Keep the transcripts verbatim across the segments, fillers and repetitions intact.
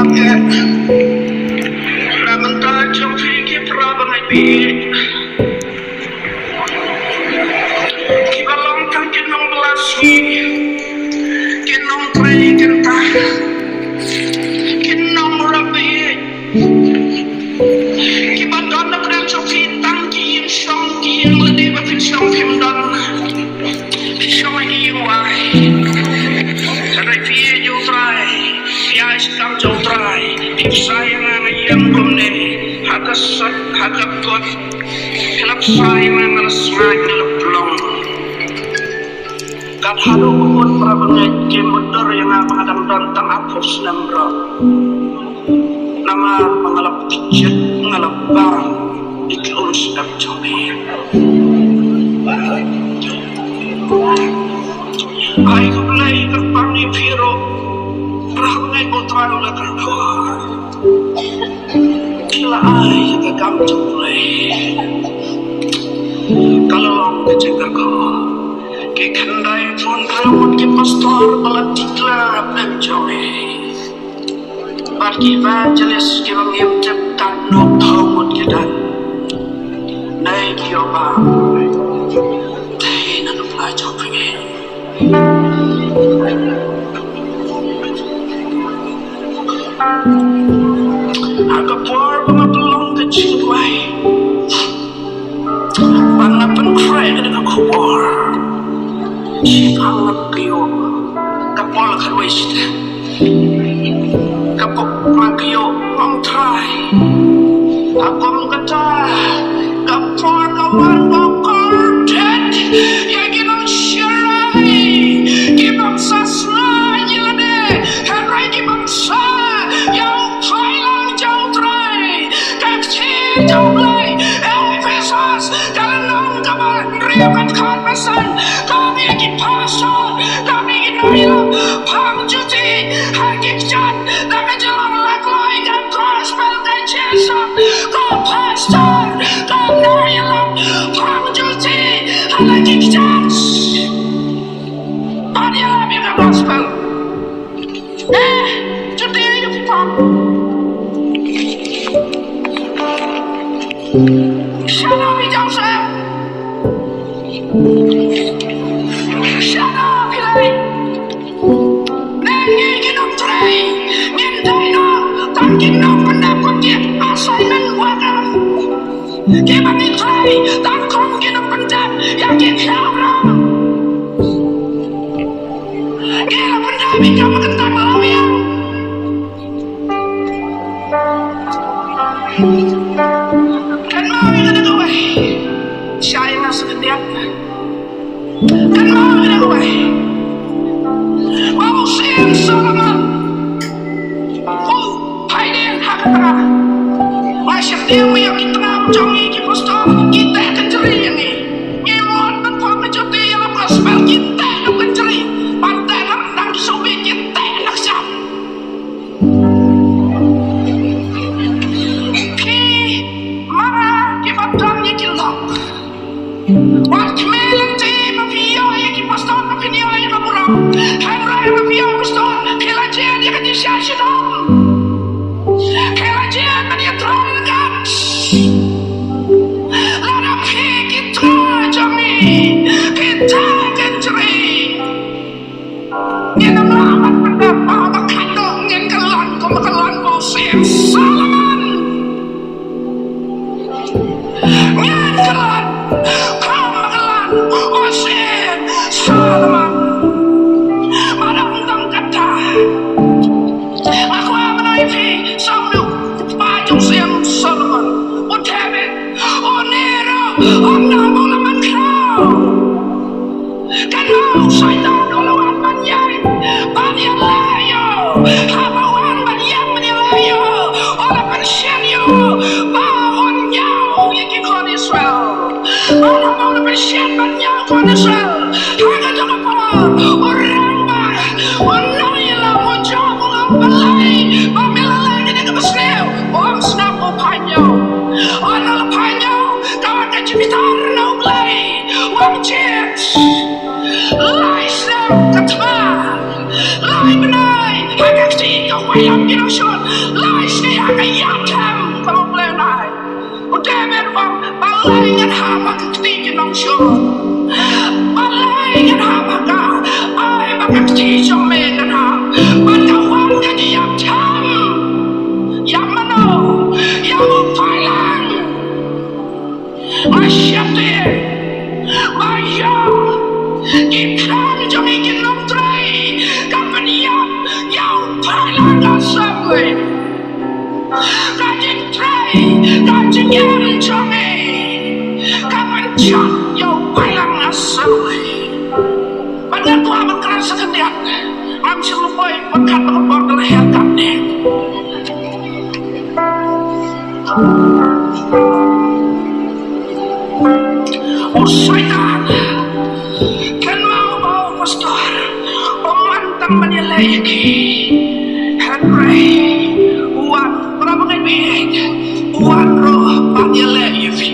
Na bynta jong phi ki para bangeit, kiba long tang ki nongbylla sngi, ki nongtrei kynta, ki nongrap ïeit, kiba don na pdeng jong phi tang ki ïing shong, ki ïing lade ba phin shong phim don. Phi shong ha ki ïing wai. Hynrei phi ïeit ïa U Trai, phi ai shitom jong U Trai. Phi bsa ïa nga nga ïeng kumne ha ka sot ha ka kut. Phi la bsa ïa nga nga la sngaid nga la pynlong. Kat haduh ba mut para bangeit, ki mutdur ïa nga ba nga dang don tang arphew snem ruh. Namar ba nga la pynjot, nga la bam ïa ki umsyep jong me. Ai khublei kyrpang ïa phi ruh, para bangeit, ba U Trai u la kyrkhu. Ki la ai ïa ka kam jong U Blei. Ka la long ka jingkyrkhu. Ki khyndai phew hynriew ngut ki pastor ba la tikna ha pdeng jong me. Bad ki evangelist kiba ngim tip katno phew ngut ki don. Dei ki ïoh bam. Dei na ka pla jong phi. Ha ka por ba nga pynlong ka jingduwai, ba nga pynkhreh da ka khubor, shi pang nga kynnoh ka por la khatwei shisha. Ka pok ma ka ïoh Ong Trai. Ha kum kata ka por ka wan ba kordit ïa ki nongshirai, ki bym sa sngaid ïa lade, hynrei ki bym sa ïa u phai lang jong U Trai. Ka ktien jong U Blei, Ephesos, ka lynnong kaba hynriew, ka dkhot ba san. Ka ong ïa ki pastor, ka ong ïa ki nongïalam, phang juti ha ki kjat, da ka jinglong lakloi ka gospel ka Jisu. Ko pastor, ko nongïalam, phang juti ha la ki kjat. Ban ïalam ïa ka gospel. Eh, juti ïa phi pang. Shano phi jam seh? Shano phi leit? Ne ngi ki nongtrei ngin dei noh tang ki nongpyndep kum ki assignment worker. Kiba ngi trei tang kum ki nongpyndep ïa ki khynraw. Ngi la pyndep ïa ka ba kynta ka lawei. Kynmaw ïa kane kawei. Shai nga sa khyndiat. Kynmaw ïa kane kawei. Ba u Syiem Solomon u phai dien ha ka tnga. Ba sheptieng ïa ki tnga jong ngi ki pastor, ki teh kynjri ïa ngi. Ngi mon ban pynpaw ka jingtei ïa la gospel, ki teh kynjri. Ban teh na ryndang ki sngewbha, ki teh na kjat. Phi, ma nga, kiba don ïa ki lok. Wat khmih lynti ba phi ïoh ïa ki pastor, ba phin ïoh ïa ka burom. Hynrei ba phi ïoh pastor, phi la jied ïa ka jingshisha shitom. Phi la jied ban ïatrei ïa ka. Lada phi ki tnga jong ngi, phi teh kynjri. Ngin ym lah ban pyndep ba, ba khadduh ngin kyllon kum ba kyllon u Syiem Solomon. Ngin kyllon kum ba kyllon u Syiem Solomon. Madan dang kata, nga kwah ban ong ïa phi, sngewbha u kpa jong u Syiem Solomon, u David, une ruh, ym tang ba u la man khraw. Kynmaw, Soitan u la wan ban ïeng ban ïaleh ïa u. Haba u wan ban ïeng ban ïaleh ïa u, u la pynshit ïa u ba un ñiew ïa ki khun Israel. Bad haba u la pynshit ban ñiew khun Israel, ha kata ka por u rangbah, u nongïalam, u jop, u long Blei, ba me la leh kane kaba sniew, um sngap u phai ñiew. Haba u la phai ñiew, ka wan ka jingbitar na U Blei. Wan jied. Lai snem ka thma. Lai bnai. Ha ka kti ka wei lam ki nongshun. Lai shi ha ka ïathem ka long leh nai. U David u ong, balei ngan hap ha ka kti ki nongshun? Balei ngan hap ha ka? Ai ba ka kti jong me ngan hap. Bad ka wan ka ïathem. Ïa mano? Ïa u paidlang. Nga sheptieng ba ïa ki khlem jong ngi ki nongtrei ka pynïap ïa u paidlang ka sawdong. Ka jingtrei ka jingim jong ngi ka pynïap ïa u paidlang ka sawdong. Bad nga kwah ban kren sa khyndiat. Ngam shym la poi pyrkhat ba ka por ka la her katne. U Soitan, kynmaw ba u pastor um man tang ban ïaleh ïa ki, hynrei u wan, para bangeit, u wan ruh ban ïaleh ïa phi.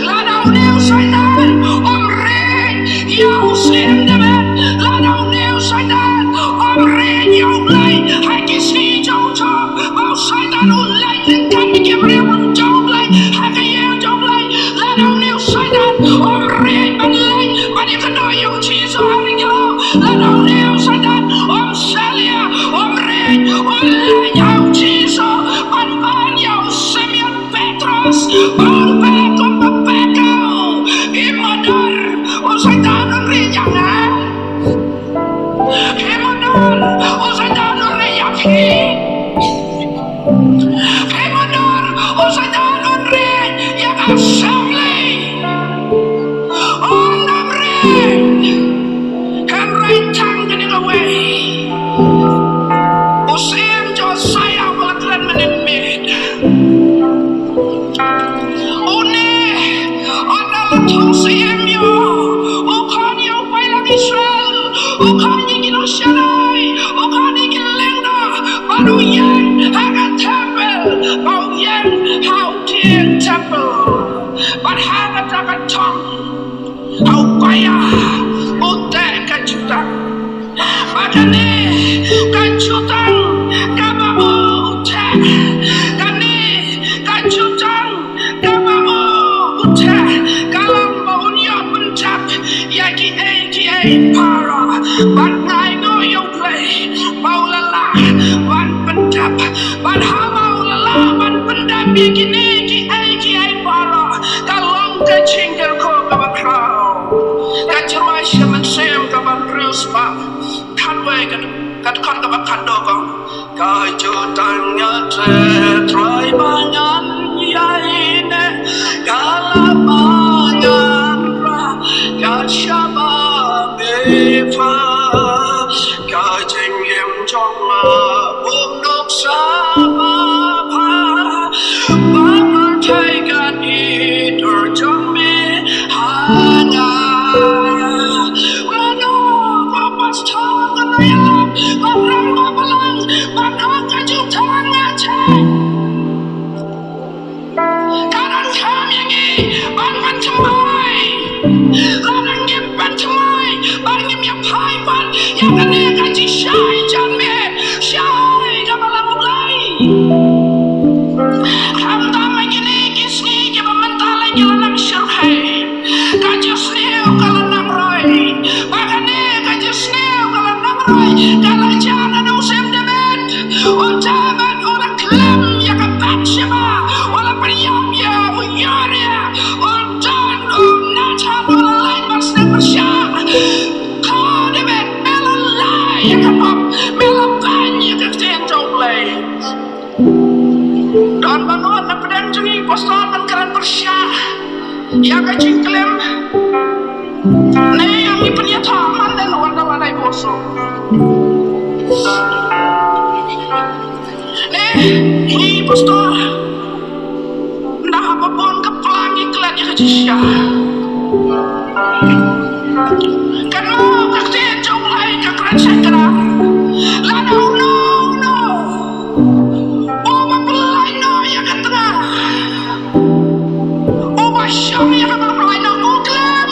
Lada une u Soitan um ring ïa u Syiem David, lada une u Soitan um ring ïa U Blei ha ki sngi jong u Job, ba u Soitan u leit ryngkat bad ki briew jong U Blei ha ka ïing jong U Blei. Lada une u Soitan um ring ban leit ban ïakynduh ïa u Jisu ha ri Khlieh, lada une u Soitan um salia, um ring, u leit ha u Jisu ban ban ïa u Simion Petros, ba un beh kumba beh ka u. Phi mutdur, u Soitan un ring ïa nga. Phi mutdur, u Soitan un ring ïa phi. Phi mutdur, u Soitan un ring ïa ka family. Un ym ring. Kan ring tang kane kawei. U Syiem Josiah u la kren mynnin miet. Une, une u la thung syiem ïa u, u khot ïa u paidlang Israel, u khot ïa ki nongshakri, u khot ïa ki lyngdoh, bad u ïeng ha ka temple, bad u ïeng ha u dieng temple, bad ha kata ka thong, ha u paia, u teh ka jutang. Ba kane ka jutang kaba u teh, kane ka jutang kaba u teh, ka long ba un ïoh pyndep ïa kiei kiei baroh. Bad nga ai nguh ïa U Blei ba u la lah ban pyndep. Bad haba u la lah ban pyndep ïa kine kiei kiei baroh, ka long ka jingkyrkhu kaba khraw. Ka Trai Sha Mynsiem kaba hynriew spah khatwei, ka, ka dkhot kaba khatduh ka ong: Ka jutang nga te Trai ba ngan ïaineh, ka la ba ngan rah, ka shaba me pha. Ka jingim jong nga bym duk sa ba pha, ba pyrthei kan i dur jong me ha nga. Mano ba pastor ka la ïalap ba rang ba balang, mano ka jutang nga te? Ka donkam ïa ngi ban pynthymmai. Lada ngim pynthymmai bad ngim ïa phai pat ïa kane ka jingshai janmiet, shai kaba lam U Blei. Khamtam ha kine ki sngi kiba mynta lei ki la nang shyrkhei, ka jingsniew ka la nang roi. Ba kane ka jingsniew ka la nang roi ka la jia na u Syiem David. U David u la khlem ïa ka Bathsheba, u la pynïap ïa u Uriah, u don u Nathan u la leit ban sdang pyrshah. Ko David, me la lah ïa ka pop, me la beiñ ïa ka ktien jong U Blei. Don ba ngan na pdeng jong ngi pastor ban kren pyrshah ïa ka jingklim. Ne ïa ngi pynïathoh man den wan da la dai boso. Ne ngi pastor, na haba bun ka plang ngi klet ïa ka jingshai. Kano ka ktien jong U Blei ka kren shai kynrang. Lada uno uno uba pynlait noh ïa ka tnga, uba shong ïa kaba la pynlait noh, u khlem.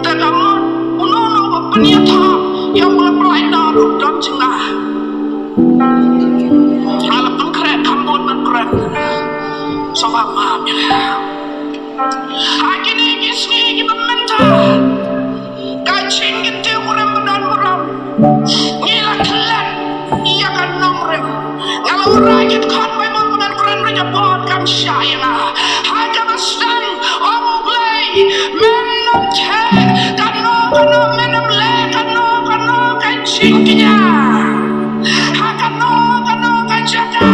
Te ka mut uno uno uba pynïathoh ïa uba la pynlait Don, don jingla. Ala pynkhreh kham bun ban kren. Sngewbha map ïa nga. Ha kine ki sngi kiba mynta, ka jingkyntiew kurim ba don burom, ngi la klet ïa ka nongrim. Nga la wanrah ki dkhot Baibl ba ngan kren ruh ïa bun kam shah ïa nga. Ha kaba sdang, ong U Blei, men ym theh kano kano, men ym leh kano kano ka jingkñia ha kano kano ka jaka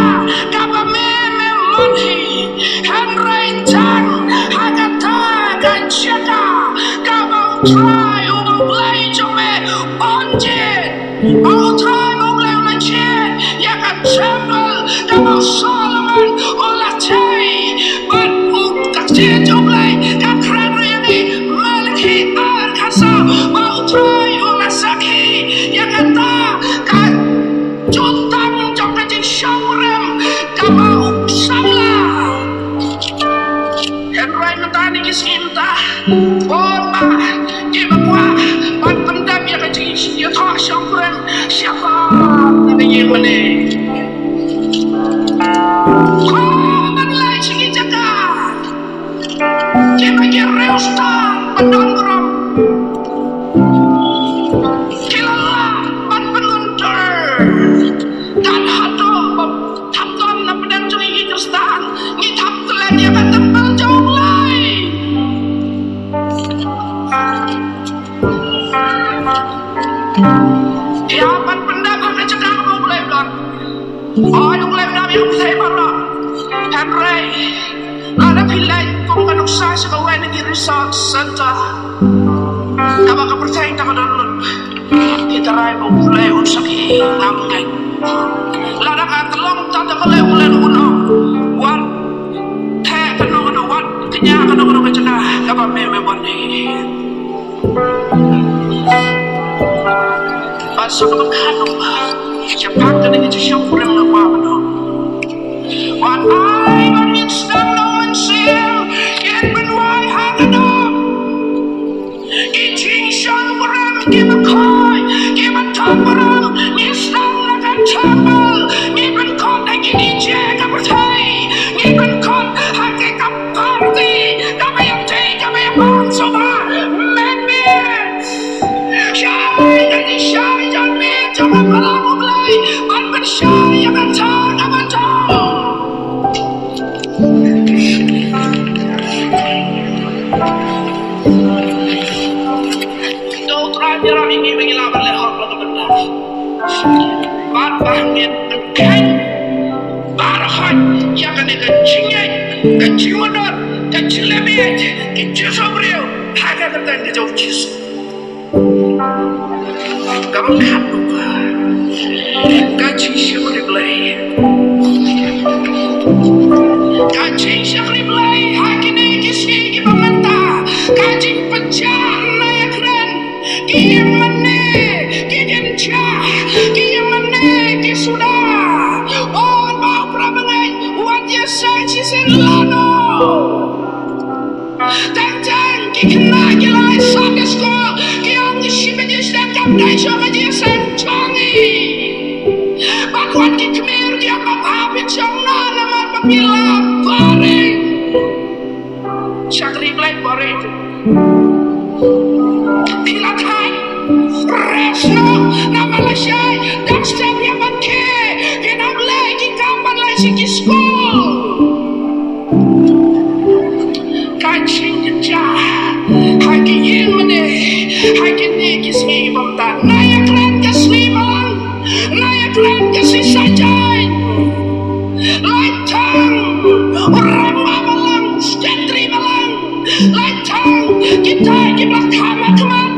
kaba me me mon hi. Hynrei tang ha kata ka jaka kaba U Trai uba U Blei jong me un jied, ba U Trai uba U Blei u la jied ïa ka templ kaba u Solomon u la tei. Bad u, ka ktien jong U Blei ka kren ruh ïa ngi, Malaki ar khatsaw, ba U Trai u la sakhi ïa kata ka jutang jong ka jingshongkurim kaba u samla. Hynrei mynta, ha kine ki sngi mynta, bun bah kiba kwah ban pyndep ïa ka jingïathoh shongkurim shaphang ka ïing mane. Kwah ban leit sha ki jaka kiba ki riewstad ba don burom. Ki la lah ban pynlynter. Kat haduh ba thap don na pdeng jong ngi ki Khristan, ngi thap klet ïa ka templ jong U Blei. Ïa ban pyndep ha ka jaka kaba U Blei u don. Oi, U Blei u don ïa phi baroh. Hynrei lada phi leit kum ka nuksa sha kawei na ki resource center kaba ka pyrthei kaba don lut, phi tharai ba U Blei un sakhi ngam ngeit. Lada ka tyllong ta da ka lei, U Blei un ong, wat theh kano kano, wat kñia kano kano ka jaka kaba me me wan hi. Bad sa kaba khatduh, shaphang kane ka jingshongkurim nga kwah ban ong, wat ai ba ngin sdang long mynsiem, ngin pynwai ha ka doh. Ki jingshongkurim kiba khoi, kiba thong burom, ngi sdang na ka templ, ngi pynkhot ha ki D J ka pyrthei, ngi pynkhot ha ki ka party kaba ïadei kaba ïabang shuwa, man made. Shai da ki shai janmiet jong ka balang U Blei ban pynshai ïa kata kaba don. To U Trai un ïarap ïa ngi ba ngin lah ban leh hok la ka bynta. Bad ba ngin pynkheiñ baroh ïa kane ka jingngeit, ka jingmudui, ka jingleh miet, ka jingsngewbriew ha ka kyrteng ka jong U Jisu. Kaba khatduh, ka jingshakri Blei. Ka jingshakri Blei ha kine ki sngi kiba mynta. Ka jingpynjah na ïakren, ki ïing mane ki kynjah, ki ïing mane ki suda. Wan ba u para bangeit, wat ïaseng shisien lano. Teng teng ki khynnah ki la leit Sunday school, ki ong, shi baje sdang, kam dei shuh ka jingïaseng jong ngi. Bad wat ki kmie ki ong, ba phi shong noh namar ba phi la boring. Shakri Blei boring. Phi la thait, rest noh namar lashai dang step ïa ban khie, phi nang leh ki kam ban leit sha ki skul. Ka jingkynjah ha ki ïing mane ha kine ki sngi ba mynta. Nga ïakren ka sngi Balang, nga ïakren ka sngi Saitjaiñ. Lait tang u rangbah Balang, secretary Balang. Lait tang kita kiba kham ha khmat.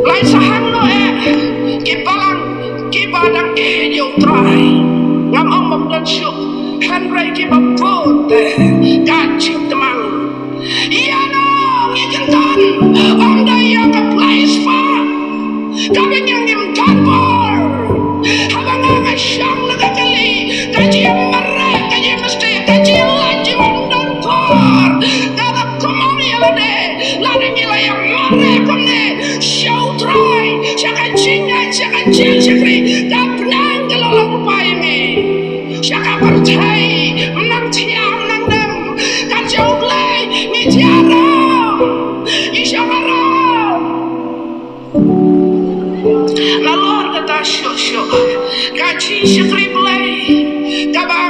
Lait sahang noh eh ki balang kiba dang ïeit ïa U Trai. Ngam ong bym don shuh, hynrei kiba bun te ka jingtymmen. Ïa no ngi kyntan, ym dei ïa ka place pa kaba ngi ngim don bor. Haba nga nga shong na ka kali, ka jingmareh, ka jingmesti, ka jinglaitluid, ym don bor. Nga la kumno ïa lade. Lada ngi la ïa mareh kumne sha U Trai, sha Jingshakri ka pnang ka la long u paidbah. Sha ka pyrthei, nang thiah nang dem, ka jong U Blei ngi thiah ruh, ngi shong ruh. Nalor kata shuh shuh ka jingshakri Blei kaba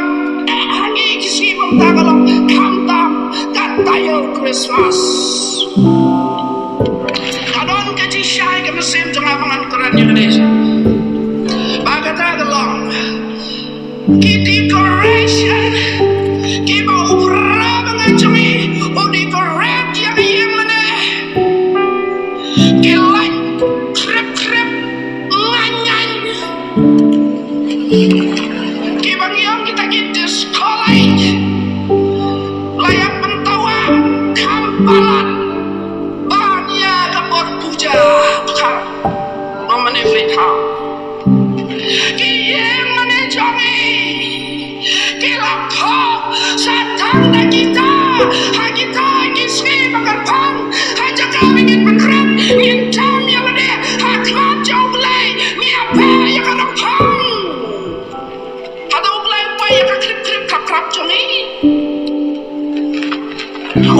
eh ha ngi ki sngi mynta ka long khamtam ka taïew Christmas. Ka don ka jingshai ka mynsiem jong nga ba ngan kren ïa kane. Ba kata ka long ki decoration kiba u para bangeit jong ngi u decorate ïa ka ïing mane. Ki light khrip khrip, ngaiñ ngaiñ. Kiba ngi ong kita ki disco light. La ïa pyntawa kham palat ban ïa ka bor puja. Kham. Mo mane Blei kham. Ki ïing mane jong ngi ki la phoh sa tang da kita ha kita ki sngi ba kyrpang. Ha jaka ba ngin pynrem ngin tam ïa lade ha khmat jong U Blei, ngi ïa peit ïa ka nongpang. Hato U Blei u peit ïa ka khrip khrip khrap khrap jong ngi?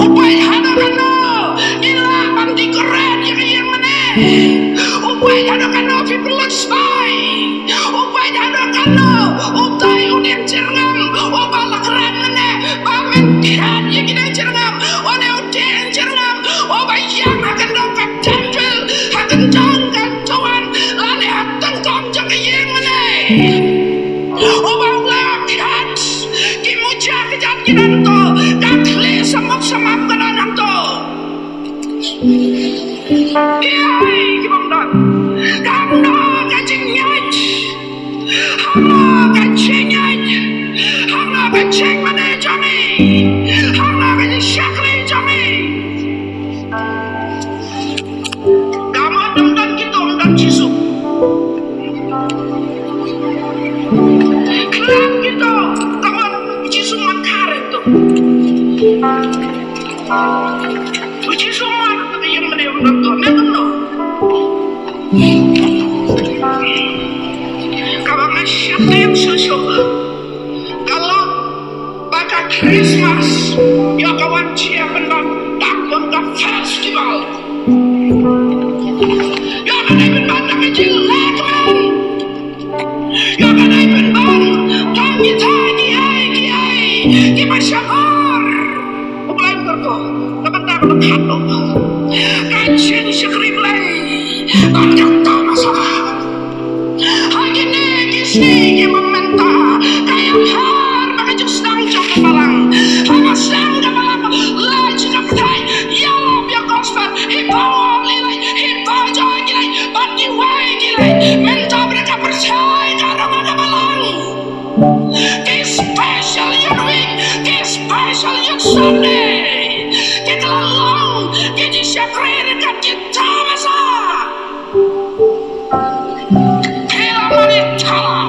U peit haduh katno ngi lah ban decorate ïa ka ïing mane? U peit haduh katno phi pynlut sbai? U peit haduh katno utai u dieng jyrngam uba la kren mane ba men khet ïa ki dieng jyrngam? Une u dieng jyrngam uba ïeng ha kyndong ka temple, ha kyndong ka duwan, lane ha tyngkong jong ka ïing mane? Uba u la khet ki muja ki jam ki don to, ka khlieh samok samam ka don hangto. Ïa, ki bym don. Ka don ka jingngeit. Hangno ka jingngeit? Hangno ka jingmane jong ngi? Hangno ka jingshakri jong ngi? Ka mut ym don kito, ym don Jisu. Khlem kito, ka mut Jisu man kare to. Jisu man ka ïing mane ym don to. Ne kumno? Kaba nga sheptieng shuh shuh ka long ba ka Christmas ïoh ka wan jia pynban tang kum ka festival. Ïoh ka dei pynban tang ka jinglehkmen. Ïoh ka dei pynban tang kita kiei kiei kiba shahor. U Blei u kyrkhu na ka bynta kaba khatduh. Ka jingshakri Blei ban kyntu masa. Ha kine ki sngi kiba mynta ka ïapher ba ka jingsdang jong ka balang. Haba sdang ka balang, leit sha ka pyrthei, ïalap ïa ka gospel, hi ba ong ki leit, hi ba joi ki leit, bad ngi wai ki leit. Mynta ba ka pyrthei ka rung ha ka balang. Ki special Youth Week, ki special Youth Sunday, ki la long ki jingshakri ryngkat kita masa. Phi la mane thala.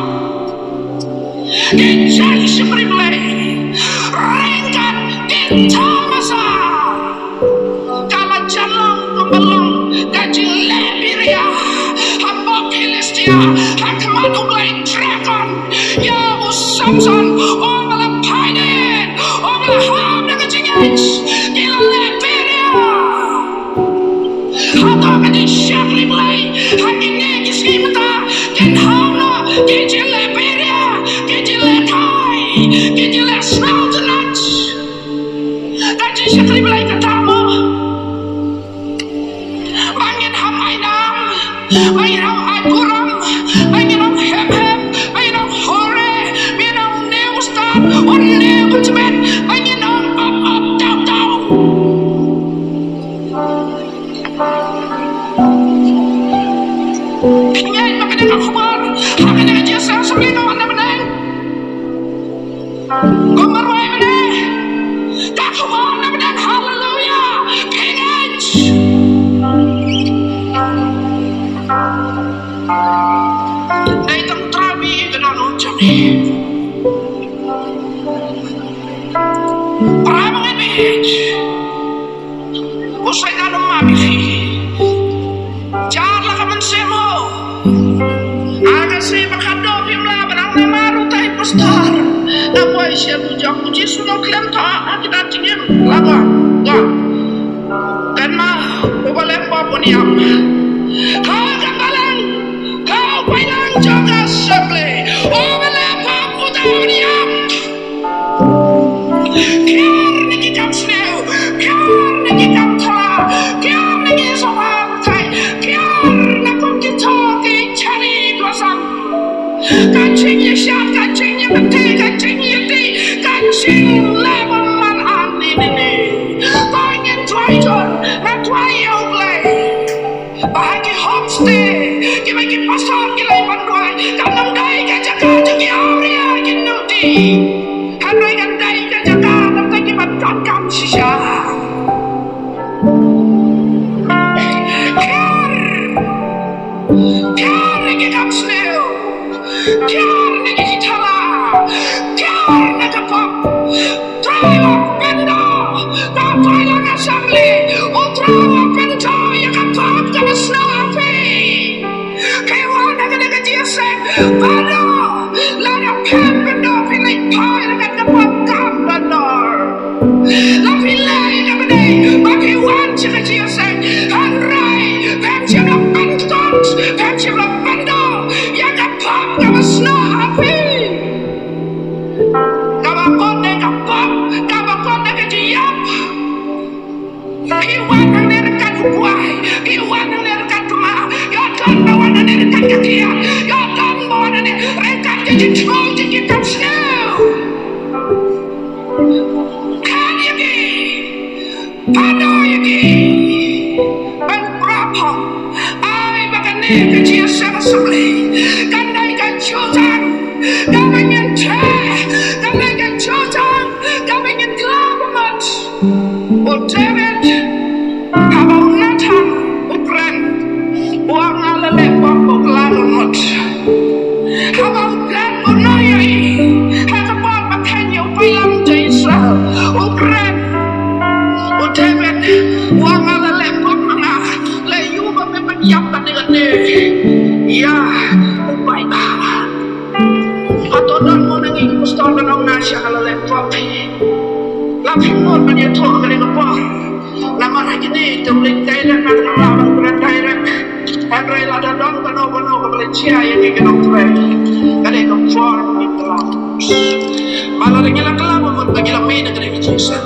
Ki jingshakri Blei ryngkat kita masa. Ka la jan long kumba long ka jingleh biria ha pop Philistia ha khmat u blei dragon. Ïa u Samson, u ba la pynïaid, u ba la hap da ka jingïeit, ki la leh biria. Hato ka jingshakri Blei ha kine ki sngi mynta kin hap noh ki jingleh biria, ki jingleh thai, ki jingleh sngewtynnat? Ka jingshakri Blei kata mo? Ba ngin hap ai nam, ba ngin hap ai burom, ba ngin hap hep hep, ba ngin hap hore, ba ngin hap new start, un new commitment, ba ngin hap up up down down. Phi ngeit ba kane ka khubor ha kane ka jingsngewsynei ka wan na bneng? Kumba rwai mynne ka khubor na bneng, haleluya. Phi ngeit? Dei tang Trai Blei ka dohnud jong ngi. Para bangeit, u Soitan um map ïa phi. Jar la ka mynsiem mo. Sha tu jong u Jisu u khlem thoh ha kita jingim la ka. Ka. Kane u ba leh pop un ïap. Ka ka balang. Ka u balang jong ka Assembly. U ba leh pop uta un ïap. Kiar na ki kam sniew. Kiar na ki kam thala. Kiar na ki sopar tai. Kiar na kum ki thok ki chari blossom. Ka jingïashad, ka jingïakynthei, ka jingïadei, ka jingleh bymman ani nini. Ko ngin duwai jur, ngin duwai ïa U Blei. Ba ha ki homestay, kiba ki pastor ki leit ban duwai, kan ym dei ka jaka jong ki awria ki nongdie. Hynrei kan dei ka jaka jong ki ba donkam shisha. Kiar! Kiar na ki kam sniew. Kiar na ki thala. Kiar na ka pop. Trai u pyndonkam. Ka Balang Assembly. U Trai u pyndonkam ïa ka pop kaba sniew ha phi. Phi wan ha kane ka jingïaseng. Bado. Lada phim pyndonkam phi leit phai na ka pop kam don dor. La phi leh ïa kaba dei, ba phi wan sha ka jingïaseng, hynrei phim shym la pynkut, phim shym la pyndonkam ïa ka pop kaba sniew ha phi. Kaba kut dei ka pop, kaba kut dei ka jingïap. Phi wan hangne ryngkat u kwai, phi wan hangne ryngkat ka ma, ïa don ba wan hangne ryngkat ka kiad, ïa don ba wan hangne ryngkat ka jingthmu jong ki kam sniew. Khan ïa ki. Pyndonkam ïa ki. Ban prapom. Ai ba kane ka jingïaseng Assembly kan dei ka jutang kaba ngin theh, kan dei ka jutang kaba ngin kylla bamut. U David, haba u Nathan u kren, u ong nga la leh pop, u kylla bamut. Haba u kren u nongïaid ha ka por ba kheiñ ïa u paidlang jong Israel, u kren. U David u ong nga la leh pop, nga la ïoh ba me pynïap kane kane ïa u paidbah. Hato don mo na ngi ki pastor ban ong nga sha nga la leh pop? La phi mut ban ïathuh ha kane ka por. Namar ha kine te u leit direct na ka, la ban kren direct. Hynrei lada don kano kano kaba leit share ïa ngi, ki nongtrei, ka dei ka por ba ngi kylla. Ba lada ngi la kylla bamut, ba ngi la mih na kane ka jingïaseng,